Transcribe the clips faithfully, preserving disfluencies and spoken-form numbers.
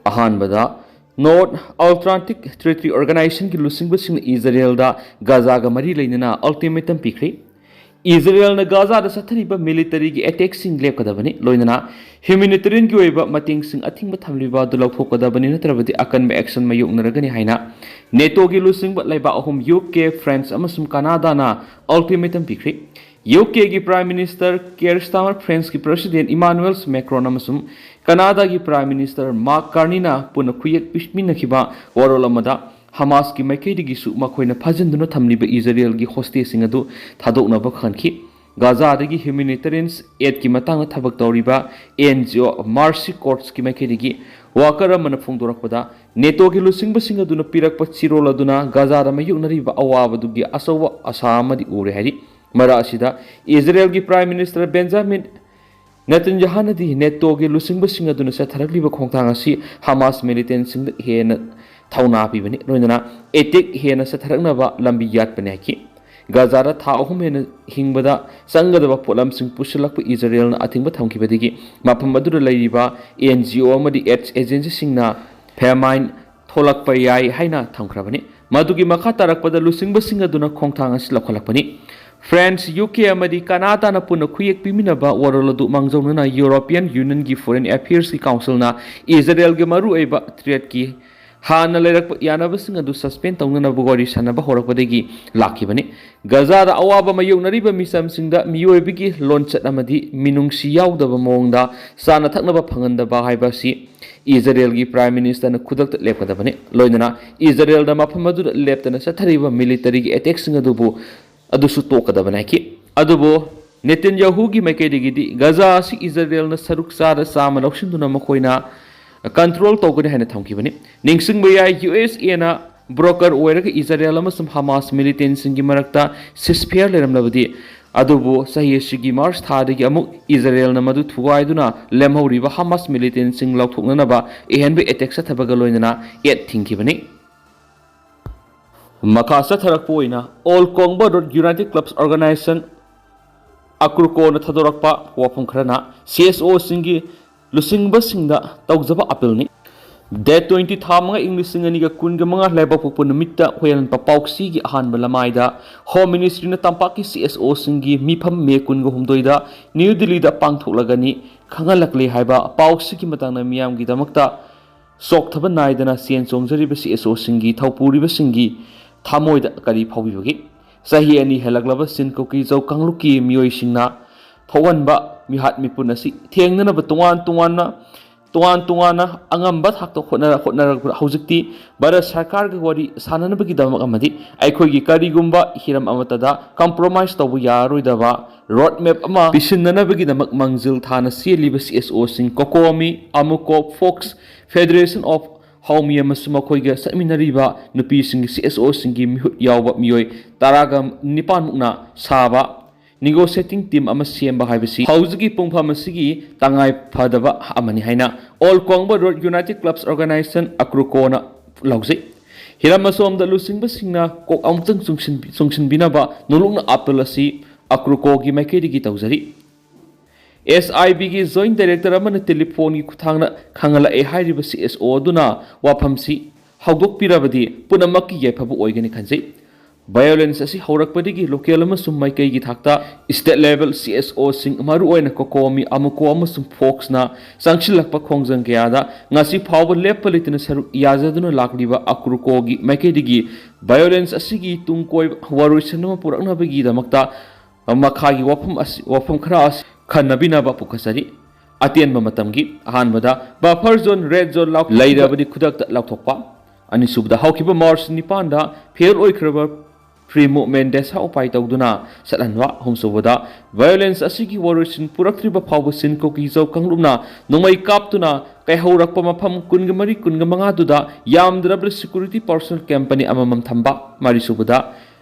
ꯑꯍꯥꯟꯕꯗ, North Atlantic Treaty Organizationꯒꯤ ꯂꯨꯆꯤꯡꯕꯁꯤꯡꯅ ꯏꯖꯔꯦꯜꯗ ꯒꯥꯖꯥꯒ ꯃꯔꯤ ꯂꯩꯅꯅ ultimatum ꯄꯤꯈ꯭ꯔꯤ꯫ ꯏꯖꯔꯦꯜꯅ ꯒꯥꯖꯥꯗ ꯆꯠꯊꯔꯤꯕ militaryꯒꯤ attackꯁꯤꯡ ꯂꯦꯞꯀꯗꯕꯅꯤ, ꯂꯣꯏꯅꯅ humanitarianꯒꯤ ꯑꯣꯏꯕ ꯃꯇꯦꯡꯁꯤꯡ ꯑꯊꯤꯡꯕ ꯊꯝꯂꯤꯕ ꯑꯗꯨ ꯂꯧꯊꯣꯛꯀꯗꯕꯅꯤ, ꯅꯠꯇ꯭ꯔꯕꯗꯤ ꯑꯀꯟꯕ action ꯃꯥꯌꯣꯛꯅꯔꯒꯅꯤ ꯍꯥꯏꯅ NATOꯒꯤ ꯂꯨꯆꯤꯡꯕ ꯂꯩꯕꯥꯛ ꯑꯍꯨꯝ, UK, France ꯑꯃꯁꯨꯡ ꯀꯅꯥꯗꯥꯅ ultimatum ꯄꯤꯈ꯭ꯔꯤ꯫ UKꯒꯤ Prime Minister Keir Starmer, Franceꯀꯤ President Emmanuel Macron ꯑꯃꯁꯨꯡ ꯀꯅꯥꯗꯥꯒꯤ Prime Minister Mark Carneyꯅ ꯄꯨꯟꯅ ꯈꯨꯌꯦꯛ ꯄꯤꯃꯤꯟꯅꯈꯤꯕ ꯋꯥꯔꯣꯜ ꯑꯃꯗ ꯍꯃꯥꯁꯀꯤ ꯃꯥꯏꯀꯩꯗꯒꯤꯁꯨ ꯃꯈꯣꯏꯅ ꯐꯥꯖꯤꯟꯗꯨꯅ ꯊꯝꯂꯤꯕ ꯏꯖꯔꯦꯜꯒꯤ hostageꯁꯤꯡ ꯑꯗꯨ ꯊꯥꯗꯣꯛꯅꯕ ꯈꯪꯈꯤ꯫ ꯒꯥꯖꯥꯗꯒꯤ humanitarian aidꯀꯤ ꯃꯇꯥꯡꯗ ꯊꯕꯛ ꯇꯧꯔꯤꯕ NGO Mercy Corpsꯀꯤ ꯃꯥꯏꯀꯩꯗꯒꯤ worker ꯑꯃꯅ ꯐꯣꯡꯗꯣꯔꯛꯄꯗ, NATOꯒꯤ ꯂꯨꯆꯤꯡꯕꯁꯤꯡ ꯑꯗꯨꯅ ꯄꯤꯔꯛꯄ ꯆꯦꯔꯣꯜ ꯑꯗꯨꯅ ꯒꯥꯖꯥꯗ ꯃꯥꯌꯣꯛꯅꯔꯤꯕ ꯑꯋꯥꯕꯗꯨꯒꯤ ꯑꯆꯧꯕ ꯑꯁꯥ ꯑꯃꯗꯤ ꯎꯔꯦ ꯍꯥꯏꯔꯤ꯫ ꯃꯔꯛ ꯑꯁꯤꯗ, ꯏꯖꯔꯦꯜꯒꯤ Prime Minister Benjamin ꯅꯦꯇꯟꯌꯥꯍꯨꯅꯗꯤ NATOꯒꯤ ꯂꯨꯆꯤꯡꯕꯁꯤꯡ ꯑꯗꯨꯅ ꯆꯠꯊꯔꯛꯂꯤꯕ ꯈꯣꯡꯊꯥꯡ ꯑꯁꯤ ꯍꯃꯥꯁ militantꯁꯤꯡꯗ ꯍꯦꯟꯅ ꯊꯧꯅꯥ ꯄꯤꯕꯅꯤ, ꯂꯣꯏꯅꯅ attack ꯍꯦꯟꯅ ꯆꯠꯊꯔꯛꯅꯕ ꯂꯝꯕꯤ ꯌꯥꯠꯄꯅꯤ ꯍꯥꯏꯈꯤ꯫ ꯒꯥꯖꯥꯗ ꯊꯥ ꯑꯍꯨꯝ ꯍꯦꯟꯅ ꯍꯤꯡꯕꯗ ꯆꯪꯒꯗꯕ ꯄꯣꯠꯂꯝꯁꯤꯡ ꯄꯨꯁꯤꯜꯂꯛꯄ ꯏꯖꯔꯦꯜꯅ ꯑꯊꯤꯡꯕ ꯊꯝꯈꯤꯕꯗꯒꯤ ꯃꯐꯝ ꯑꯗꯨꯗ ꯂꯩꯔꯤꯕ NGO ꯑꯃꯗꯤ aid agencyꯁꯤꯡꯅ famine ꯊꯣꯛꯂꯛꯄ ꯌꯥꯏ ꯍꯥꯏꯅ ꯊꯝꯈ꯭ꯔꯕꯅꯤ꯫ ꯃꯗꯨꯒꯤ ꯃꯈꯥ ꯇꯥꯔꯛꯄꯗ ꯂꯨꯆꯤꯡꯕꯁꯤꯡ ꯑꯗꯨꯅ ꯈꯣꯡꯊꯥꯡ ꯑꯁꯤ ꯂꯧꯈꯠꯂꯛꯄꯅꯤ꯫ France, UK ꯑꯃꯗꯤ ꯀꯅꯥꯗꯥꯅ ꯄꯨꯟꯅ ꯈꯨꯌꯦꯛ ꯄꯤꯃꯤꯟꯅꯕ ꯋꯥꯔꯣꯜ ꯑꯗꯨ ꯃꯥꯡꯖꯧꯅꯅ European Unionꯒꯤ Foreign Affairsꯀꯤ Councilꯅ ꯏꯖꯔꯦꯜꯒꯤ ꯃꯔꯨꯑꯣꯏꯕ threatꯀꯤ ꯍꯥꯟꯅ ꯂꯩꯔꯛꯄ ꯌꯥꯅꯕꯁꯤꯡ ꯑꯗꯨ suspend ꯇꯧꯅꯅꯕ ꯋꯥꯔꯤ ꯁꯥꯅꯕ ꯍꯧꯔꯛꯄꯗꯒꯤ ꯂꯥꯛꯈꯤꯕꯅꯤ꯫ ꯒꯥꯖꯥꯗ ꯑꯋꯥꯕ ꯃꯥꯌꯣꯛꯅꯔꯤꯕ ꯃꯤꯆꯝꯁꯤꯡꯗ ꯃꯤꯑꯣꯏꯕꯒꯤ ꯂꯣꯟꯆꯠ ꯑꯃꯗꯤ ꯃꯤꯅꯨꯡꯁꯤ ꯌꯥꯎꯗꯕ ꯃꯑꯣꯡꯗ ꯆꯥꯅ ꯊꯛꯅꯕ ꯐꯪꯍꯟꯗꯕ ꯍꯥꯏꯕ ꯑꯁꯤ ꯏꯖꯔꯦꯜꯒꯤ Prime Ministerꯅ ꯈꯨꯗꯛꯇ ꯂꯦꯞꯀꯗꯕꯅꯤ꯫ ꯂꯣꯏꯅꯅ ꯏꯖꯔꯦꯜꯗ ꯃꯐꯝ ꯑꯗꯨꯗ ꯂꯦꯞꯇꯅ ꯆꯠꯊꯔꯤꯕ militaryꯒꯤ attackꯁꯤꯡ ꯑꯗꯨꯕꯨ ꯑꯗꯨꯁꯨ ꯇꯣꯛꯀꯗꯕꯅꯤ ꯍꯥꯏꯈꯤ꯫ ꯑꯗꯨꯕꯨ ꯅꯦꯇꯟꯌꯥꯍꯨꯒꯤ ꯃꯥꯏꯀꯩꯗꯒꯤꯗꯤ ꯒꯥꯖꯥ ꯑꯁꯤ ꯏꯖꯔꯦꯜꯅ ꯁꯔꯨꯛ ꯆꯥꯗ ꯆꯥꯝꯃ ꯂꯧꯁꯤꯟꯗꯨꯅ ꯃꯈꯣꯏꯅ control ꯇꯧꯒꯅꯤ ꯍꯥꯏꯅ ꯊꯝꯈꯤꯕꯅꯤ꯫ ꯅꯤꯡꯁꯤꯡꯕ ꯌꯥꯏ, USAꯅ broker ꯑꯣꯏꯔꯒ ꯏꯖꯔꯦꯜ ꯑꯃꯁꯨꯡ ꯍꯃꯥꯁ militantꯁꯤꯡꯒꯤ ꯃꯔꯛꯇ ceasefire ꯂꯩꯔꯝꯂꯕꯗꯤ, ꯑꯗꯨꯕꯨ ꯆꯍꯤ ꯑꯁꯤꯒꯤ March ꯊꯥꯗꯒꯤ ꯑꯃꯨꯛ ꯏꯖꯔꯦꯜꯅ ꯃꯗꯨ ꯊꯨꯒꯥꯏꯗꯨꯅ ꯂꯦꯝꯍꯧꯔꯤꯕ ꯍꯃꯥꯁ militantꯁꯤꯡ ꯂꯧꯊꯣꯛꯅꯅꯕ ꯑꯍꯦꯟꯕ attack ꯆꯠꯊꯕꯒ ꯂꯣꯏꯅꯅ aid ꯊꯤꯡꯈꯤꯕꯅꯤ꯫ ꯃꯈꯥ ꯆꯠꯊꯔꯛꯄ ꯑꯣꯏꯅ All Congo Road United Clubs Organization, ACRUCOꯅ ꯊꯥꯗꯣꯔꯛꯄ ꯋꯥꯐꯝ ꯈꯔꯅ CSOꯁꯤꯡꯒꯤ ꯂꯨꯆꯤꯡꯕꯁꯤꯡꯗ ꯇꯧꯖꯕ appealꯅꯤ꯫ Date twenty, ꯊꯥ ꯃꯉꯥ, ꯏꯪ ꯂꯤꯁꯤꯡ ꯑꯅꯤꯒ ꯀꯨꯟꯒ ꯃꯉꯥ, ꯂꯩꯕꯥꯛꯄꯣꯛꯄ ꯅꯨꯃꯤꯠꯇ ꯍꯣꯌꯦꯜꯍꯟꯕ ꯄꯥꯎꯁꯤꯒꯤ ꯑꯍꯥꯟꯕ ꯂꯃꯥꯏꯗ Home Ministryꯅ ꯇꯝꯄꯥꯛꯀꯤ C S Oꯁꯤꯡꯒꯤ ꯃꯤꯐꯝ May ꯀꯨꯟꯒ ꯍꯨꯝꯗꯣꯏꯗ New Delhiꯗ ꯄꯥꯡꯊꯣꯛꯂꯒꯅꯤ ꯈꯪꯍꯜꯂꯛꯂꯤ ꯍꯥꯏꯕ ꯄꯥꯎꯁꯤꯒꯤ ꯃꯇꯥꯡꯗ ꯃꯤꯌꯥꯝꯒꯤꯗꯃꯛꯇ ꯆꯣꯛꯊꯕ ꯅꯥꯏꯗꯅ ꯆꯦꯟ ꯆꯣꯡꯖꯔꯤꯕ C S Oꯁꯤꯡꯒꯤ ꯊꯧꯄꯨꯔꯤꯕꯁꯤꯡꯒꯤ ꯊꯃꯣꯏꯗ ꯀꯔꯤ ꯐꯥꯎꯕꯤꯕꯒꯦ? ꯆꯍꯤ ꯑꯅꯤ ꯍꯦꯜꯂꯛꯂꯕ ꯆꯤꯟ ꯀꯨꯀꯤ ꯖꯧ ꯀꯥꯡꯂꯨꯞꯀꯤ ꯃꯤꯑꯣꯏꯁꯤꯡꯅ ꯊꯣꯛꯍꯟꯕ ꯃꯤꯍꯥꯠ ꯃꯤꯄꯨꯟ ꯑꯁꯤ ꯊꯦꯡꯅꯅꯕ ꯇꯣꯉꯥꯟ ꯇꯣꯉꯥꯟꯅ ꯇꯣꯉꯥꯟ ꯇꯣꯉꯥꯟꯅ ꯑꯉꯝꯕ ꯊꯥꯛꯇ ꯍꯣꯠꯅꯔ-, ꯍꯣꯠꯅꯔꯛꯄ ꯍꯧꯖꯤꯛꯇꯤ ꯚꯥꯔꯠ ꯁꯔꯀꯥꯔꯒ ꯋꯥꯔꯤ ꯁꯥꯟꯅꯅꯕꯒꯤꯗꯃꯛ ꯑꯃꯗꯤ ꯑꯩꯈꯣꯏꯒꯤ ꯀꯔꯤꯒꯨꯝꯕ ꯍꯤꯔꯝ ꯑꯃꯠꯇꯗ compromise ꯇꯧꯕ ꯌꯥꯔꯔꯣꯏꯗꯕ road map ꯑꯃ ꯄꯤꯁꯤꯟꯅꯅꯕꯒꯤꯗꯃꯛ ꯃꯥꯡꯖꯤꯜ ꯊꯥꯅ ꯆꯦꯜꯂꯤꯕ C S Oꯁꯤꯡ COCOMI, AMUCO, FOCS, Federation of Haomi ꯑꯃꯁꯨꯡ ꯃꯈꯣꯏꯒ ꯆꯠꯃꯤꯟꯅꯔꯤꯕ ꯅꯨꯄꯤꯁꯤꯡꯒꯤ C S Oꯁꯤꯡꯒꯤ ꯃꯤꯍꯨꯠ ꯌꯥꯎꯕ ꯃꯤꯑꯣꯏ ꯇꯔꯥꯒ ꯅꯤꯄꯥꯟꯃꯨꯛꯅ ꯁꯥꯕ negotiating team ꯑꯃ ꯁꯦꯝꯕ ꯍꯥꯏꯕꯁꯤ ꯍꯧꯖꯤꯛꯀꯤ ꯄꯨꯡꯐꯝ ꯑꯁꯤꯒꯤ ꯇꯉꯥꯏ ꯐꯗꯕ ꯑꯃꯅꯤ ꯍꯥꯏꯅ All Kongba Road United Clubs Organization, AKRUCOꯅ ꯂꯧꯖꯩ꯫ ꯍꯤꯔꯝ ꯑꯁꯣꯝꯗ ꯂꯨꯆꯤꯡꯕꯁꯤꯡꯅ ꯀꯣꯛ ꯑꯃꯨꯛꯇꯪ ꯆꯨꯡꯁꯤꯟ-, ꯆꯨꯡꯁꯤꯟꯕꯤꯅꯕ ꯅꯣꯡꯂꯨꯛꯅ ꯑꯥꯄꯤꯜ ꯑꯁꯤ AKRUCOꯒꯤ ꯃꯥꯏꯀꯩꯗꯒꯤ ꯇꯧꯖꯔꯤ꯫ S I Bꯒꯤ Joint Director ꯑꯃꯅ ꯇꯦꯂꯤꯐꯣꯟꯒꯤ ꯈꯨꯠꯊꯥꯡꯗ ꯈꯪꯍꯜꯂꯛꯑꯦ ꯍꯥꯏꯔꯤꯕ C S O ꯑꯗꯨꯅ ꯋꯥꯐꯝꯁꯤ ꯍꯧꯗꯣꯛꯄꯤꯔꯕꯗꯤ ꯄꯨꯝꯅꯃꯛꯀꯤ ꯌꯥꯏꯐꯕ ꯑꯣꯏꯒꯅꯤ ꯈꯟꯖꯩ꯫ Violence ꯑꯁꯤ ꯍꯧꯔꯛꯄꯗꯒꯤ local ꯑꯃꯁꯨꯡ ꯃꯥꯏꯀꯩꯒꯤ ꯊꯥꯛꯇ state level C S Oꯁꯤꯡ, ꯃꯔꯨꯑꯣꯏꯅ COCOMI, AMUCO ꯑꯃꯁꯨꯡ FOCSꯅ ꯆꯪꯁꯤꯜꯂꯛꯄ ꯈꯣꯡꯖꯪ ꯀꯌꯥꯗ ꯉꯁꯤ ꯐꯥꯎꯕ ꯂꯦꯞꯄ ꯂꯩꯇꯅ ꯁꯔꯨꯛ ꯌꯥꯖꯗꯨꯅ ꯂꯥꯛꯂꯤꯕ AKRUCOꯒꯤ ꯃꯥꯏꯀꯩꯗꯒꯤ violence ꯑꯁꯤꯒꯤ ꯇꯨꯡ ꯀꯣꯏꯕ ꯋꯥꯔꯣꯏꯁꯤꯟ ꯑꯃ ꯄꯨꯔꯛꯅꯕꯒꯤꯗꯃꯛꯇ ꯃꯈꯥꯒꯤ ꯋꯥꯐꯝ ꯑꯁꯤ, ꯋꯥꯐꯝ ꯈꯔ ꯑꯁꯤ ꯈꯟꯅꯕꯤꯅꯕ ꯄꯨꯈꯠꯆꯔꯤ꯫ ꯑꯇꯦꯟꯕ ꯃꯇꯝꯒꯤ ꯑꯍꯥꯟꯕꯗ buffer zone, red zone ꯂꯥꯎ-, ꯂꯩꯔꯕꯗꯤ ꯈꯨꯗꯛꯇ ꯂꯥꯎꯊꯣꯛꯄ꯫ ꯑꯅꯤꯁꯨꯕꯗ, ꯍꯧꯈꯤꯕ March ꯅꯤꯄꯥꯟꯗ fail ꯑꯣꯏꯈ꯭ꯔꯕ free movement ꯗꯦꯁꯥ ꯎꯄꯥꯏ ꯇꯧꯗꯨꯅ ꯆꯠꯍꯟꯕ꯫ ꯑꯍꯨꯝꯁꯨꯕꯗ, violence ꯑꯁꯤꯒꯤ ꯋꯥꯔꯣꯏꯁꯤꯟ ꯄꯨꯔꯛꯇ꯭ꯔꯤꯕ ꯐꯥꯎꯕ ꯆꯤꯟ ꯀꯨꯀꯤ ꯖꯧ ꯀꯥꯡꯂꯨꯞꯅ ꯅꯣꯡꯃꯩ ꯀꯥꯞꯇꯨꯅ ꯀꯥꯏꯍꯧꯔꯛꯄ ꯃꯐꯝ ꯀꯨꯟꯒ ꯃꯔꯤ, ꯀꯨꯟꯒ ꯃꯉꯥꯗꯨꯗ ꯌꯥꯝꯗ꯭ꯔꯕꯗ security personnel company ꯑꯃꯃꯝ ꯊꯝꯕ꯫ ꯃꯔꯤꯁꯨꯕꯗ,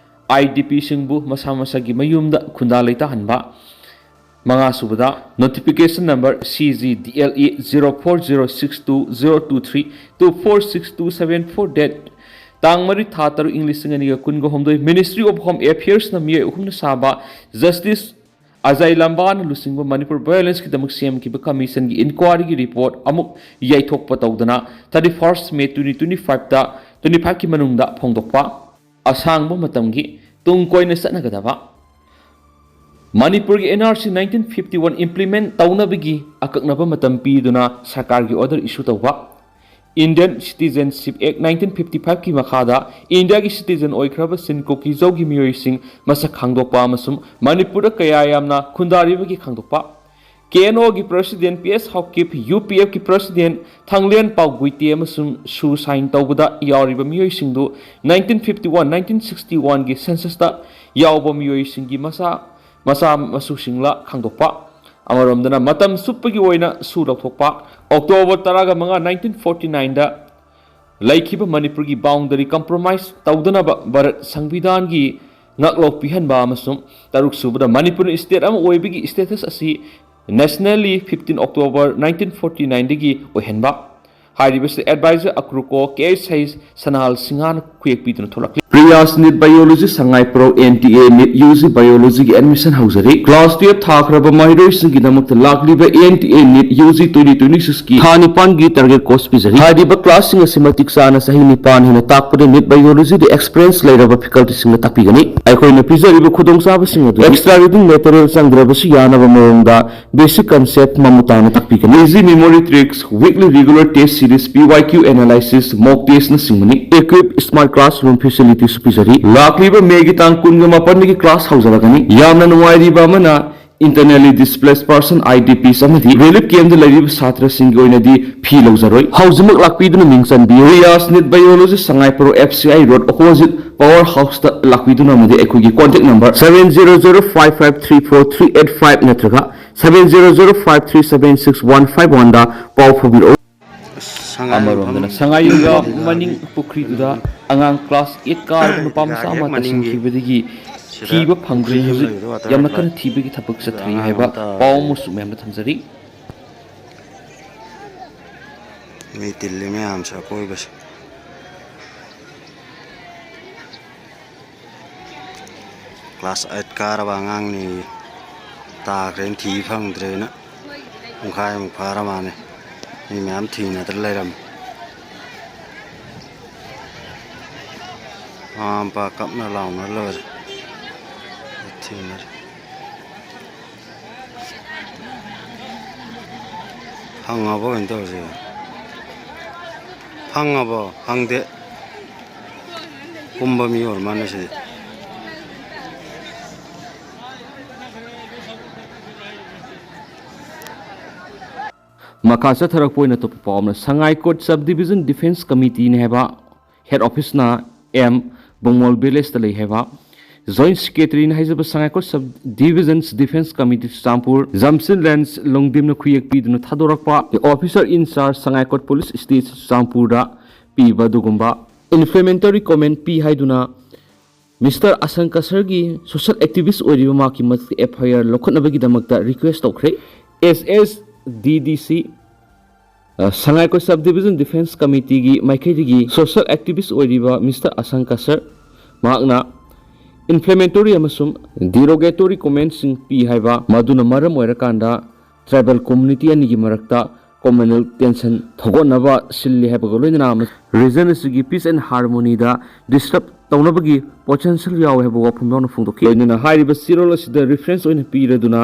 I D Pꯁꯤꯡꯕꯨ ꯃꯁꯥ ꯃꯁꯥꯒꯤ ꯃꯌꯨꯝꯗ ꯈꯨꯟꯗꯥ ꯂꯩꯇꯥꯍꯟꯕ꯫ ꯃꯉꯥꯁꯨꯕꯗ, notification number C G D L E zero four zero six two zero two three two four six two seven four date ꯇꯥꯡ ꯃꯔꯤ, ꯊꯥ ꯇꯔꯨꯛ, ꯏꯪ ꯂꯤꯁꯤꯡ ꯑꯅꯤꯒ ꯀꯨꯟꯒ ꯍꯨꯝꯗꯣꯏ, Ministry of Home Affairsꯅ ꯃꯤꯑꯣꯏ ꯑꯍꯨꯝꯅ ꯁꯥꯕ Justice ꯑꯖꯌ ꯂꯝꯕꯥꯅ ꯂꯨꯆꯤꯡꯕ ꯃꯅꯤꯄꯨꯔ ꯚꯥꯏꯑꯣꯂꯦꯟꯁꯀꯤꯗꯃꯛ ꯁꯦꯝꯈꯤꯕ ꯀꯃꯤꯁꯟꯒꯤ ꯏꯟꯀ꯭ꯋꯥꯔꯤꯒꯤ ꯔꯤꯄꯣꯔꯠ ꯑꯃꯨꯛ ꯌꯩꯊꯣꯛꯄ ꯇꯧꯗꯅ thirty first May twenty twenty five ꯇ twenty five ꯀꯤ ꯃꯅꯨꯡꯗ ꯐꯣꯡꯗꯣꯛꯄ꯫ ꯑꯁꯥꯡꯕ ꯃꯇꯝꯒꯤ ꯇꯨꯡ ꯀꯣꯏꯅ ꯆꯠꯅꯒꯗꯕ ꯃꯅꯤꯄꯨꯔꯒꯤ NRC nineteen fifty one implement ꯇꯧꯅꯕꯒꯤ ꯑꯀꯛꯅꯕ ꯃꯇꯝ ꯄꯤꯗꯨꯅ ꯁꯔꯀꯥꯔꯒꯤ order issue ꯇꯧꯕ꯫ Indian Citizenship Act nineteen fifty five ꯀꯤ ꯃꯈꯥꯗ ꯏꯟꯗꯤꯌꯥꯒꯤ citizen ꯑꯣꯏꯈ꯭ꯔꯕ ꯆꯤꯟ ꯀꯨꯀꯤꯖꯧꯒꯤ ꯃꯤꯑꯣꯏꯁꯤꯡ ꯃꯁꯛ ꯈꯪꯗꯣꯛꯄ ꯑꯃꯁꯨꯡ ꯃꯅꯤꯄꯨꯔꯗ ꯀꯌꯥ ꯌꯥꯝꯅ ꯈꯨꯟꯗꯥꯔꯤꯕꯒꯤ ꯈꯪꯗꯣꯛꯄ꯫ KNO ꯒꯤ president P S Haokip, UPF ꯀꯤ president ꯊꯥꯡꯂꯦꯟ ꯄꯥꯎ ꯒꯨꯏꯇꯦ ꯑꯃꯁꯨꯡ ꯁꯨ sign ꯇꯧꯕꯗ ꯌꯥꯎꯔꯤꯕ ꯃꯤꯑꯣꯏꯁꯤꯡꯗꯨ nineteen fifty one, nineteen sixty one ꯒꯤ census ꯇ ꯌꯥꯎꯕ ꯃꯤꯑꯣꯏꯁꯤꯡꯒꯤ ꯃꯁꯥ, ꯃꯆꯥ ꯃꯁꯨꯁꯤꯡꯂ ꯈꯪꯗꯣꯛꯄ꯫ ꯑꯃꯔꯣꯝꯗꯅ ꯃꯇꯝ ꯆꯨꯞꯄꯒꯤ ꯑꯣꯏꯅ ꯁꯨ ꯂꯧꯊꯣꯛꯄ꯫ October ꯇꯔꯥꯃꯉꯥ, nineteen forty nine ꯗ ꯂꯩꯈꯤꯕ ꯃꯅꯤꯄꯨꯔꯒꯤ boundary compromise ꯇꯧꯗꯅꯕ ꯚꯥꯔꯠ ꯁꯪꯕꯤꯙꯥꯟꯒꯤ ꯉꯥꯛꯂꯧ ꯄꯤꯍꯟꯕ ꯑꯃꯁꯨꯡ ꯇꯔꯨꯛ ꯁꯨꯕꯗ ꯃꯅꯤꯄꯨꯔꯅ state ꯑꯃ ꯑꯣꯏꯕꯒꯤ status ꯑꯁꯤ nationally fifteen October nineteen forty nine ꯗꯒꯤ ꯑꯣꯏꯍꯟꯕ꯫ ꯍꯥꯏꯔꯤꯕꯁꯤ advisor ꯑꯀ꯭ꯔꯨꯀꯣ ꯀꯦ ꯁꯍꯤ ꯁꯅꯥꯍꯜ ꯁꯤꯡꯍꯅ ꯈꯨꯌꯦꯛ ꯄꯤꯗꯨꯅ ꯊꯣꯛꯂꯛꯂꯤ꯫ ꯔꯤꯌꯥꯁ NEET Biology ꯁꯉꯥꯏꯄ꯭ꯔꯧ NTA NEET UG Biology ꯒꯤ admission ꯍꯧꯖꯔꯤ꯫ Class twelve ꯊꯥꯈ꯭ꯔꯕ ꯃꯍꯩꯔꯣꯏꯁꯤꯡꯒꯤꯗꯃꯛꯇ ꯂꯥꯛꯂꯤꯕ NTA NEET UG twenty twenty six ꯀꯤ ꯊꯥ ꯅꯤꯄꯥꯟꯒꯤ target course ꯄꯤꯖꯔꯤ꯫ ꯍꯥꯏꯔꯤꯕ class ꯁꯤꯡ ꯑꯁꯤ ꯃꯇꯤꯛ ꯆꯥꯅ ꯆꯍꯤ ꯅꯤꯄꯥꯟ ꯍꯦꯟꯅ ꯇꯥꯛꯄꯗ NEET Biology ꯗ experience ꯂꯩꯔꯕ faculty ꯁꯤꯡꯅ ꯇꯥꯛꯄꯤꯒꯅꯤ꯫ ꯑꯩꯈꯣꯏꯅ ꯄꯤꯖꯔꯤꯕ ꯈꯨꯗꯣꯡꯆꯥꯕꯁꯤꯡ ꯑꯗꯨ extra reading material ꯆꯪꯗ꯭ꯔꯕꯁꯨ ꯌꯥꯅꯕ ꯃꯑꯣꯡꯗ basic concept ꯃꯃꯨꯠ ꯇꯥꯅ ꯇꯥꯛꯄꯤꯒꯅꯤ꯫ Easy memory tricks, weekly regular test series, P Y Q analysis, mock test ꯅꯆꯤꯡꯕꯅꯤ꯫ Equip smart classroom facilities ꯁꯨ ꯄꯤꯖꯔꯤ꯫ ꯂꯥꯛꯂꯤꯕ May ꯒꯤ ꯇꯥꯡ ꯀꯨꯟꯒ ꯃꯥꯄꯟꯗꯒꯤ class ꯍꯧꯖꯔꯒꯅꯤ꯫ ꯌꯥꯝꯅ ꯅꯨꯡꯉꯥꯏꯔꯤꯕ ꯑꯃꯅ, internally displaced person, IDPs ꯑꯃꯗꯤ relief camp ꯗ ꯂꯩꯔꯤꯕ ꯁꯥꯇ꯭ꯔꯁꯤꯡꯒꯤ ꯑꯣꯏꯅꯗꯤ fee ꯂꯧꯖꯔꯣꯏ꯫ ꯍꯧꯖꯤꯛꯃꯛ ꯂꯥꯛꯄꯤꯗꯨꯅ ꯃꯤꯡ ꯆꯟꯕꯤꯌꯨ꯫ ꯔꯤꯌꯥꯁ NEET Biology ꯁꯉꯥꯏꯄ꯭ꯔꯧ FCI road opposite Power House ꯇ ꯂꯥꯛꯄꯤꯗꯨꯅ ꯑꯃꯗꯤ ꯑꯩꯈꯣꯏꯒꯤ contact number seven zero zero five five three four three eight five ꯅꯠꯇ꯭ꯔꯒ seven zero zero five three seven six one five one ꯗ ꯄꯥꯎ ꯐꯥꯎꯕꯤꯔꯛꯎ꯫ ꯑꯁ, ꯁꯉꯥꯏ ꯑꯃꯔꯣꯝꯗꯅ ꯃꯐꯝ ꯁꯉꯥꯏ ꯌꯨꯝꯐꯝ ꯃꯅꯤꯡ ꯄꯨꯈ꯭ꯔꯤꯗꯨꯗ ꯑꯉꯥꯡ class eight ꯀꯥꯔꯕ ꯅꯨꯄꯥ ꯃꯆꯥ ꯍꯦꯛ ꯑꯃ ꯃꯅꯤꯡꯒꯤ ꯇꯥꯁꯤꯟꯈꯤꯕꯗꯒꯤ ꯁꯤꯗ ꯊꯤꯕ ꯐꯪꯗ꯭ꯔꯤ꯫ ꯄꯨꯈ꯭ꯔꯤ ꯑꯃ ꯍꯧꯖꯤꯛ ꯂꯩꯕꯗꯣ, water ꯌꯥꯝꯅ supply꯫ ꯀꯟꯅ ꯊꯤꯕꯒꯤ ꯊꯕꯛ ꯑꯗꯨꯗ ꯆꯠꯊꯔꯤ ꯑꯉꯥꯡ ꯍꯥꯏꯕ ꯑꯃ ꯄꯥꯎ ꯇꯥꯍꯧꯔꯦ꯫ ꯑꯃꯁꯨ ꯃꯌꯥꯝꯗ ꯊꯝꯖꯔꯤ꯫ ꯃꯤ ꯇꯤꯜꯂꯤ ꯃꯌꯥꯝꯁꯦ ꯑꯀꯣꯏꯕꯁꯦ꯫ Class eight ꯀꯥꯔꯕ ꯑꯉꯥꯡꯅꯤ꯫ ꯇꯥꯈ꯭ꯔꯦꯅ ꯊꯤ ꯐꯪꯗ꯭ꯔꯦꯅ ꯄꯨꯡꯈꯥꯏꯃꯨꯛ ꯐꯥꯔ ꯃꯥꯜꯂꯦ꯫ ꯃꯤ ꯃꯌꯥꯝ ꯊꯤꯅꯗꯅ ꯂꯩꯔꯝꯃꯦ꯫ ꯃꯃꯥ ꯃꯄꯥ ꯀꯞꯅ ꯂꯥꯎꯅ ꯂꯣꯏꯔꯦ꯫ ꯊꯤꯅꯔꯦ꯫ ꯐꯪꯉꯕꯣ ꯀꯩꯅꯣ ꯇꯧꯔꯤꯁꯦ? ꯐꯪꯉꯕꯣ? ꯐꯪꯗꯦ꯫ ꯀꯨꯝꯕ ꯃꯤ ꯑꯣꯏꯔ ꯃꯥꯜꯂꯦ ꯁꯤꯗꯤ꯫ ꯃꯈꯥ ꯆꯠꯊꯔꯛꯄ ꯑꯣꯏꯅ ꯑꯇꯣꯞꯄ ꯄꯥꯎ ꯑꯃꯅ, ꯁꯉꯥꯏꯀꯣꯠ Sub Division Defence Committeeꯅꯤ ꯍꯥꯏꯕ ꯍꯦꯗ ꯑꯣꯐꯤꯁꯅ ꯑꯦꯝ ꯕꯨꯡꯃꯣꯜ ꯚꯤꯂꯦꯖꯇ ꯂꯩ ꯍꯥꯏꯕ ꯖꯣꯏꯟ ꯁꯦꯀ꯭ꯔꯦꯇꯔꯤꯅ ꯍꯥꯏꯖꯕ Singngat Sub Division Defence Committee Churachandpur Jamsin Lens ꯂꯣꯡꯗꯤꯝꯅ ꯈꯨꯌꯦꯛ ꯄꯤꯗꯨꯅ ꯊꯥꯗꯣꯔꯛꯄ officer in charge Singngat police station ꯆꯨꯔꯆꯥꯟꯄꯨꯔꯗ ꯄꯤꯕ ꯑꯗꯨꯒꯨꯝꯕ ꯏꯟꯐ꯭ꯂꯦꯃꯦꯇꯔꯤ ꯀꯣꯃꯦꯟ ꯄꯤ ꯍꯥꯏꯗꯨꯅ ꯃꯤꯁꯇꯔ ꯑꯁꯪꯀ ꯁꯔꯒꯤ ꯁꯣꯁꯤꯌꯦꯜ ꯑꯦꯛꯇꯤꯚꯤꯁ ꯑꯣꯏꯔꯤꯕ ꯃꯍꯥꯛꯀꯤ ꯃꯊꯛꯇ ꯑꯦꯐ ꯑꯥꯏ ꯑꯥꯔ ꯂꯧꯈꯠꯅꯕꯒꯤꯗꯃꯛꯇ ꯔꯤꯀ꯭ꯋꯦꯁ ꯇꯧꯈ꯭ꯔꯦ꯫ ꯑꯦꯁ ꯑꯦꯁ ꯗꯤ ꯗꯤ ꯁꯤ, ꯑ, ꯁꯉꯥꯏꯀꯣꯠ Sub Division Defence Committeeꯒꯤ ꯃꯥꯏꯀꯩꯗꯒꯤ ꯁꯣꯁꯤꯌꯦꯜ ꯑꯦꯛꯇꯤꯚꯤꯁ ꯑꯣꯏꯔꯤꯕ ꯃꯤꯁꯇꯔ ꯑꯁꯪꯀ ꯁꯔ, ꯃꯍꯥꯛꯅ ꯏꯟꯐ꯭ꯂꯦꯃꯦꯇꯣꯔꯤ ꯑꯃꯁꯨꯡ ꯗꯤꯔꯣꯒꯦꯇꯣꯔꯤ ꯀꯣꯃꯦꯟꯁꯤꯡ ꯄꯤ ꯍꯥꯏꯕ, ꯃꯗꯨꯅ ꯃꯔꯝ ꯑꯣꯏꯔꯀꯥꯟꯗ ꯇ꯭ꯔꯥꯏꯕꯦꯜ ꯀꯝꯃ꯭ꯌꯨꯅꯤꯇꯤ ꯑꯅꯤꯒꯤ ꯃꯔꯛꯇ ꯀꯣꯃꯟꯋꯦꯜꯊ ꯇꯦꯟꯁꯟ ꯊꯧꯒꯠꯅꯕ ꯁꯤꯜꯂꯤ ꯍꯥꯏꯕꯒ ꯂꯣꯏꯅꯅ ꯔꯤꯖꯟ ꯑꯁꯤꯒꯤ ꯄꯤꯁ ꯑꯦꯟ ꯍꯥꯔꯃꯣꯅꯤꯗ ꯗꯤꯁꯇꯔꯕ ꯇꯧꯅꯕꯒꯤ ꯄꯣꯇꯦꯟꯁꯤꯌꯦꯜ ꯌꯥꯎꯋꯦ ꯍꯥꯏꯕ ꯋꯥꯐꯝ ꯌꯥꯎꯅ ꯐꯣꯡꯗꯣꯛꯈꯤ꯫ ꯂꯣꯏꯅꯅ ꯍꯥꯏꯔꯤꯕ ꯆꯦꯔꯣꯜ ꯑꯁꯤꯗ ꯔꯤꯐꯔꯦꯟꯁ ꯑꯣꯏꯅ ꯄꯤꯔꯗꯨꯅ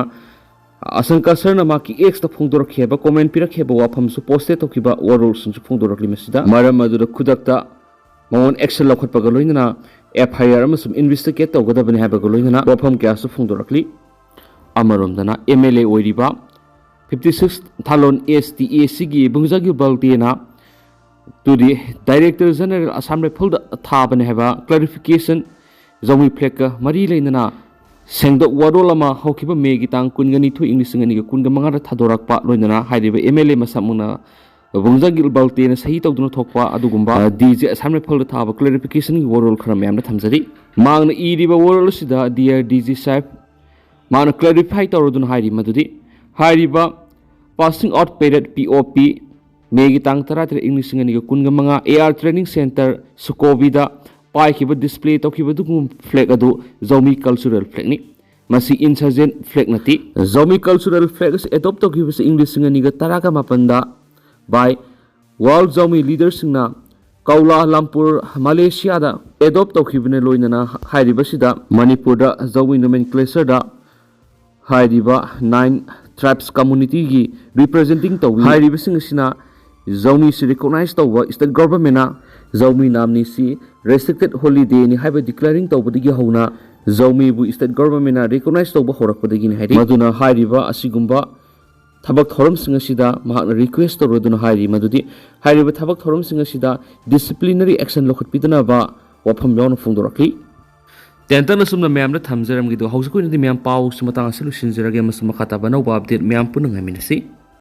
ꯑꯁꯪꯀ ꯁꯔꯅ ꯃꯍꯥꯛꯀꯤ ꯑꯦꯛꯁꯇ ꯐꯣꯡꯗꯣꯔꯛꯈꯤ ꯍꯥꯏꯕ, ꯀꯣꯃꯦꯟ ꯄꯤꯔꯛꯈꯤ ꯍꯥꯏꯕ ꯋꯥꯐꯝꯁꯨ ꯄꯣꯁꯇꯦꯠ ꯇꯧꯈꯤꯕ ꯋꯥꯔꯣꯜꯁꯤꯡꯁꯨ ꯐꯣꯡꯗꯣꯔꯛꯂꯤ꯫ ꯃꯁꯤꯗ ꯃꯔꯝ ꯑꯗꯨꯗ ꯈꯨꯗꯛꯇ ꯃꯉꯣꯟ ꯑꯦꯛꯁꯟ ꯂꯧꯈꯠꯄꯒ ꯂꯣꯏꯅꯅ ꯑꯦꯐ ꯑꯥꯏ ꯑꯥꯔ ꯑꯃꯁꯨꯡ ꯏꯟꯚꯦꯁꯇꯤꯒꯦꯠ ꯇꯧꯒꯗꯕꯅꯤ ꯍꯥꯏꯕꯒ ꯂꯣꯏꯅꯅ ꯋꯥꯐꯝ ꯀꯌꯥꯁꯨ ꯐꯣꯡꯗꯣꯔꯛꯂꯤ꯫ ꯑꯃꯔꯣꯝꯗꯅ ꯑꯦꯝ ꯑꯦꯜ ꯑꯦ ꯑꯣꯏꯔꯤꯕ fifty six Thanlon S T A ꯁꯤꯒꯤ ꯕꯨꯡꯖꯥꯒꯤꯜ ꯕꯜꯇꯦꯅ ꯇꯨꯗꯤ ꯗꯥꯏꯔꯦꯛꯇꯔ ꯖꯦꯅꯔꯦꯜ ꯑꯁꯥꯝ ꯔꯥꯏꯐꯜꯗ ꯊꯥꯕꯅꯦ ꯍꯥꯏꯕ ꯀ꯭ꯂꯦꯔꯤꯐꯤꯀꯦꯁꯟ ꯖꯧꯃꯤ ꯐ꯭ꯂꯦꯒꯀ ꯃꯔꯤ ꯂꯩꯅꯅ ꯁꯦꯡꯗꯣꯛ ꯋꯥꯔꯣꯜ ꯑꯃ ꯍꯧꯈꯤꯕ ꯃꯦꯒꯤ ꯇꯥꯡ ꯀꯨꯟꯒ ꯅꯤꯊꯣꯏ, ꯏꯪ ꯂꯤꯁꯤꯡ ꯑꯅꯤꯒ ꯀꯨꯟꯒ ꯃꯉꯥꯗ ꯊꯥꯗꯣꯔꯛꯄ ꯂꯣꯏꯅꯅ ꯍꯥꯏꯔꯤꯕ ꯑꯦꯝ ꯑꯦꯜ ꯑꯦ ꯃꯁꯥꯃꯛꯅ ꯕꯨꯡꯖꯥꯒꯤꯜ ꯕꯜꯇꯦꯅ ꯁꯍꯤ ꯇꯧꯗꯨꯅ ꯊꯣꯛꯄ ꯑꯗꯨꯒꯨꯝꯕ, ꯑ, ꯗꯤ ꯖꯦ ꯑꯁꯥꯝ ꯔꯥꯏꯐꯜꯗ ꯊꯥꯕ ꯀ꯭ꯂꯦꯔꯤꯐꯤꯀꯦꯁꯟꯒꯤ ꯋꯥꯔꯣꯜ ꯈꯔ ꯃꯌꯥꯝꯅ ꯊꯝꯖꯔꯤ꯫ ꯃꯍꯥꯛꯅ ꯏꯔꯤꯕ ꯋꯥꯔꯣꯜ ꯑꯁꯤꯗ, ꯗꯤꯌꯔ ꯗꯤ ꯖꯤ ꯁꯥꯍꯦꯕ, ꯃꯍꯥꯛꯅ ꯀ꯭ꯂꯦꯔꯤꯐꯥꯏ ꯇꯧꯔꯗꯨꯅ ꯍꯥꯏꯔꯤ ꯃꯗꯨꯗꯤ ꯍꯥꯏꯔꯤꯕ ꯄꯥꯁꯤꯡ ꯑꯥꯎꯠ ꯄꯦꯔꯦꯗ, ꯄꯤ ꯑꯣ ꯄꯤ, ꯃꯦꯒꯤ ꯇꯥꯡ ꯇꯔꯥꯇꯔꯦꯠ, ꯏꯪ ꯂꯤꯁꯤꯡ ꯑꯅꯤꯒ ꯀꯨꯟꯒ ꯃꯉꯥ, ꯑꯦꯌꯥꯔ ꯇ꯭ꯔꯦꯅꯤꯡ ꯁꯦꯟꯇꯔ ꯁꯨꯀꯣꯕꯤꯗ ꯄꯥꯏꯈꯤꯕ, ꯗꯤꯁꯄ꯭ꯂꯦ ꯇꯧꯈꯤꯕ ꯑꯗꯨꯒꯨꯝꯕ ꯐ꯭ꯂꯦꯒ ꯑꯗꯨ ꯖꯧꯃꯤ ꯀꯜꯆꯔꯦꯜ ꯐ꯭ꯂꯦꯒꯅꯤ꯫ ꯃꯁꯤ insurgent flag ꯅꯠꯇꯦ꯫ ꯖꯧꯃꯤ cultural flag ꯑꯁꯤ adopt ꯇꯧꯈꯤꯕꯁꯤ ꯏꯪ ꯂꯤꯁꯤꯡ ꯑꯅꯤꯒ ꯇꯔꯥꯒ ꯃꯥꯄꯟꯗ by world ꯖꯧꯃꯤ leaderꯁꯤꯡꯅ ꯀꯧꯂꯥ ꯂꯝꯄꯨꯔ ꯃꯂꯦꯁꯤꯌꯥꯗ adopt ꯇꯧꯈꯤꯕꯅ ꯂꯣꯏꯅꯅ ꯍꯥꯏꯔꯤꯕꯁꯤꯗ ꯃꯅꯤꯄꯨꯔꯗ ꯖꯧꯃꯤ nomenclatureꯗ ꯍꯥꯏꯔꯤꯕ nine tribes communityꯒꯤ representing ꯇꯧꯏ꯫ ꯍꯥꯏꯔꯤꯕꯁꯤꯡ ꯑꯁꯤꯅ ꯖꯧꯃꯤꯁꯤ recognize ꯇꯧꯕ state governmentꯅ ꯖꯧꯃꯤ ꯅꯥꯝꯅꯤꯁꯤ restricted holidayꯅꯤ ꯍꯥꯏꯕ declaring ꯇꯧꯕꯗꯒꯤ ꯍꯧꯅ ꯖꯧꯃꯤꯕꯨ state governmentꯅ recognize ꯇꯧꯕ ꯍꯧꯔꯛꯄꯗꯒꯤꯅꯤ ꯍꯥꯏꯔꯤ꯫ ꯃꯗꯨꯅ ꯍꯥꯏꯔꯤꯕ ꯑꯁꯤꯒꯨꯝꯕ ꯊꯕꯛ ꯊꯧꯔꯝꯁꯤꯡ ꯑꯁꯤꯗ ꯃꯍꯥꯛꯅ request ꯇꯧꯔꯗꯨꯅ ꯍꯥꯏꯔꯤ ꯃꯗꯨꯗꯤ ꯍꯥꯏꯔꯤꯕ ꯊꯕꯛ ꯊꯧꯔꯝꯁꯤꯡ ꯑꯁꯤꯗ disciplinary action ꯂꯧꯈꯠꯄꯤꯗꯅꯕ ꯋꯥꯐꯝ ꯌꯥꯎꯅ ꯐꯣꯡꯗꯣꯔꯛꯂꯤ꯫ ꯇꯦꯟꯇꯛꯅ ꯁꯨꯝꯅ ꯃꯌꯥꯝꯗ ꯊꯝꯖꯔꯝꯒꯦ꯫ ꯑꯗꯨꯒ ꯍꯧꯖꯤꯛꯀꯤ ꯑꯣꯏꯅꯗꯤ ꯃꯌꯥꯝ ꯄꯥꯎꯁꯤ ꯃꯇꯥꯡ ꯑꯁꯤ ꯂꯣꯏꯁꯤꯟꯖꯔꯒꯦ꯫ ꯑꯃꯁꯨꯡ ꯃꯈꯥ ꯇꯥꯕ ꯑꯅꯧꯕ update ꯃꯌꯥꯝ ꯄꯨꯟꯅ ꯉꯥꯏꯃꯤꯟꯅꯁꯤ꯫